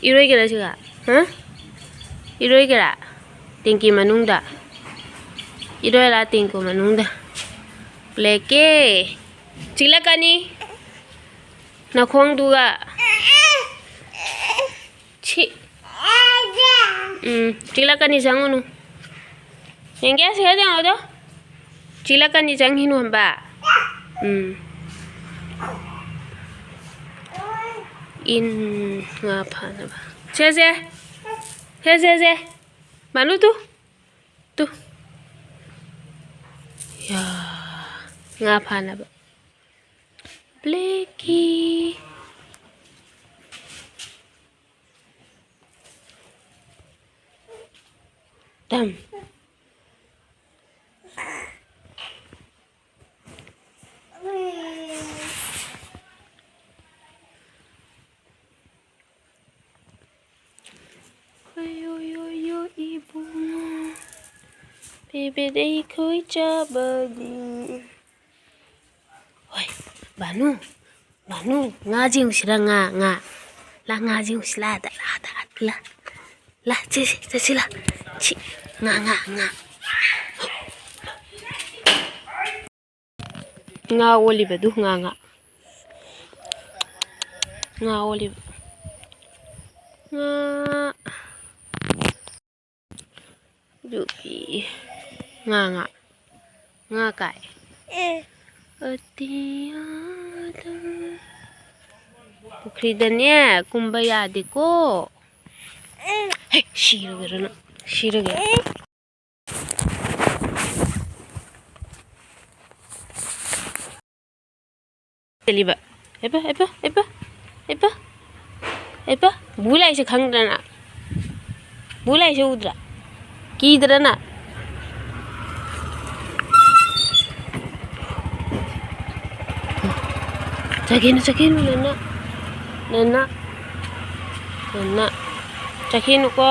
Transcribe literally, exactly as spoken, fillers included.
ꯏꯔꯣꯏꯒꯦꯔꯥ ꯁꯤꯒ? ꯍꯥ? ꯏꯔꯣꯏꯒꯦꯔꯥ? ꯇꯦꯡꯀꯤ ꯃꯅꯨꯡꯗ? ꯏꯔꯣꯏꯔꯥ ꯇꯦꯡꯀꯤ ꯃꯅꯨꯡꯗ? ꯕ꯭ꯂꯦꯛꯀꯤ꯫ ꯆꯤꯛꯂꯛꯀꯅꯤ꯫ ꯅꯈꯣꯡꯗꯨꯒ꯫ ꯁꯤ꯫ ꯎꯝ, ꯆꯤꯛꯂꯛꯀꯅꯤ, ꯆꯪꯉꯨꯅꯨ꯫ ꯌꯦꯡꯒꯦ, ꯁꯤꯗ ꯌꯦꯡꯉꯣꯗꯣ꯫ ꯆꯤꯛꯂꯛꯀꯅꯤ, ꯆꯪꯈꯤꯅꯨ ꯍꯝꯕ꯫ ꯎꯝ꯫ ꯏꯟ, ꯉꯥ ꯐꯥꯅꯕ꯫ ꯁꯦ, ꯁꯦ꯫ ꯁꯦ, ꯁꯦ, ꯁꯦ꯫ ꯃꯥꯅꯨ ꯇꯨ꯫ ꯇꯨ꯫ ꯌꯥ꯫ ꯉꯥ ꯐꯥꯅꯕ꯫ ꯕ꯭ꯂꯦꯛꯀꯤ꯫ ꯇꯝ꯫ ꯑꯣꯏ, ꯑꯣꯏ, ꯑꯣꯏ, ꯑꯣꯏ, ꯏꯕꯨꯡꯉꯣ꯫ ꯄꯦꯕꯦꯗꯩ ꯈꯣꯏ ꯆꯥꯕꯅꯤ꯫ ꯍꯣꯏ, ꯕꯥꯅꯨ, ꯕꯥꯅꯨ, ꯉꯥ ꯌꯦꯡꯉꯨꯁꯤꯔ, ꯉꯥ, ꯉꯥ꯫ ꯂꯥ, ꯉꯥ ꯌꯦꯡꯉꯨꯁꯤ, ꯂꯥ, ꯗ, ꯂꯥ, ꯗ, ꯂꯥ꯫ ꯂꯥ, ꯆꯠꯁꯤ, ꯆꯠꯁꯤ, ꯂꯥ꯫ ꯁꯤ, ꯉꯥ, ꯉꯥ, ꯉꯥ꯫ ꯉꯥ ꯑꯣꯜꯂꯤꯕꯗꯨ, ꯉꯥ, ꯉꯥ꯫ ꯉꯥ ꯑꯣꯜꯂꯤꯕ꯫ ꯉꯥ꯫ ꯌꯨꯕꯤ꯫ ꯉꯥ, ꯉꯥ꯫ ꯉꯥ ꯀꯥꯏ꯫ ꯑꯇꯤꯌꯥꯗ꯫ ꯄꯨꯈ꯭ꯔꯤꯗꯅꯦ ꯀꯨꯝꯕ ꯌꯥꯗꯦꯀꯣ꯫ ꯍꯦ, ꯁꯤꯔꯒꯦꯔ ꯅꯪ꯫ ꯁꯤꯔꯒꯦ꯫ ꯆꯦꯜꯂꯤꯕ꯫ ꯑꯦꯕ, ꯑꯦꯕ, ꯑꯦꯕ, ꯑꯦꯕ, ꯑꯦꯕ꯫ ꯕꯨ ꯂꯥꯛꯏꯁꯦ ꯈꯪꯗ꯭ꯔꯅ? ꯕꯨ ꯂꯥꯛꯏꯁꯦ ꯎꯗ꯭ꯔꯥ? ꯀꯤꯗ꯭ꯔꯅ? ꯆꯠꯈꯤꯅꯨ, ꯆꯠꯈꯤꯅꯨ, ꯅꯅꯥ꯫ ꯅꯅꯥ꯫ ꯅꯅꯥ꯫ ꯆꯠꯈꯤꯅꯨꯀꯣ꯫